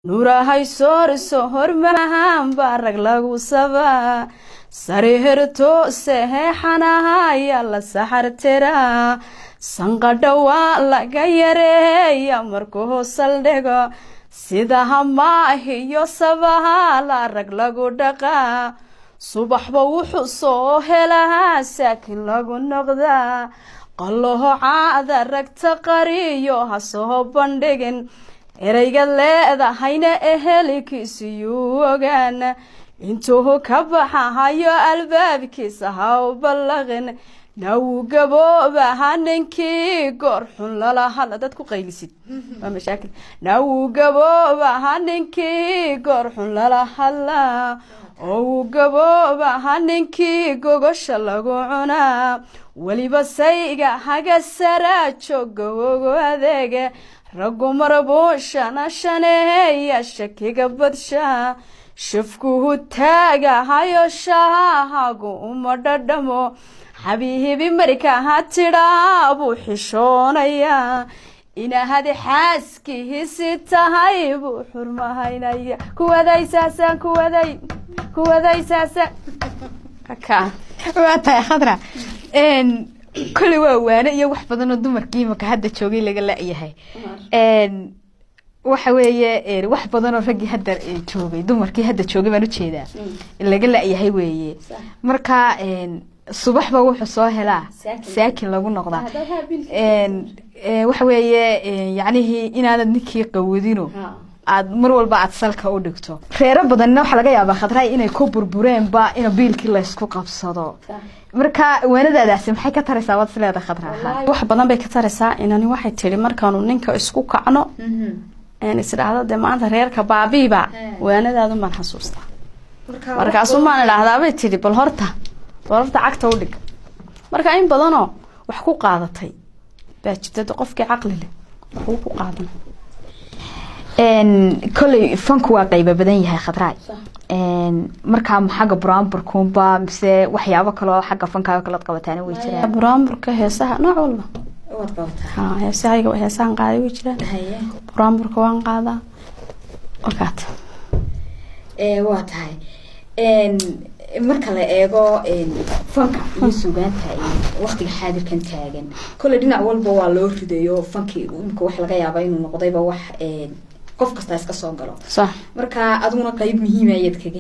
Nuurahay soorso hormahan baa rag lagu sabaa, sariherto seheexanahaya la saxartiraa, sanqadhowaa laga yareeya markuu saldhigo, sida hamaahiyo sabaha la rag lagu dhaqaa, subaxba wuxuu soo helaa saakin lagu noqdaa, qalaho caada ragta qariyo ha soo bandhigin, ereyga leedahayna ehelikiisiyuu ogaan, intuu ka baxahayo albaabkiisa ha u ballaqin, nawuu gaboobaha ninkii goor xun lala hadla. Dad ku qaylisid waa mashaakil. Nawuu gaboobaha ninkii goor xun lala hadlaa, oo wuu gaboobaha ninkii gogosha lagu cunaa, weliba sayga haga saraa jooga ogo adeega, raggu marbuushana shaneeya shakiga badshaa, shafkuhu taaga hayo shaahagu uma dhadhamo, xabiihibi markaha tidhaa buu xishoonayaa, inahadi xaaskihiisi tahay buu xurmahaynaya. Kuwaday saasaan kuwaday, kuwaday saasaan. Waa tahay, Khadra. Kolley waa waane iyo wax badan oo dumarkii imaka hadda joogay laga la-yahay. Waxa weeye wax badan oo raggii hadda joogay, dumarkii hadda joogay baan ujeedaa, laga la-yahay weeye. Marka subaxba wuxuu soo helaa saakin lagu noqdaa. Waxa weeye yacnihii inaanad ninkii qawadino, aad mar walba aad salka u dhigto. Reero badanna waxaa laga yaabaa, Khadray, inay ku burbureenba in biilkii laysku qabsado. Marka waanadaadaasi maxay ka taraysaa waad is leedahay, Khadra ahaan? Wax badan bay ka taraysaa. Inani waxay tihi markaanu ninka isku kacno isdhaahdo dee maanta reerka baabiiba, waanadaadun baan xasuustaa, markaasumaan idhaahdaabay tidhi bal horta cagta u dhig. Marka in badanoo wax ku qaadatay baa jirta de, qofkii caqli leh waxbuu ku qaadan. Kolley fanku waa qaybo badan yahay, Khadraay. Markaa xagga buraanburkuunba mise waxyaabo kaloo xagga fankaaga kalaad qabataana way jiraan? Buraanburka, heesaha nooc walba. Waad qabataa? Ha, heesahayga, heesahan qaaday way jiraan. Buraanburka waan qaadaa wakaat. Waa tahay. Marka la eego fanka iyo suugaanta waktiga xaadirkan taagan, kolley dhinac walba waa loo ridayo fankii. Imika wax laga yaaba inuu noqdayba wax qof kasta iska soo galo. Marka adiguna qeyb muhiima ayaad kaga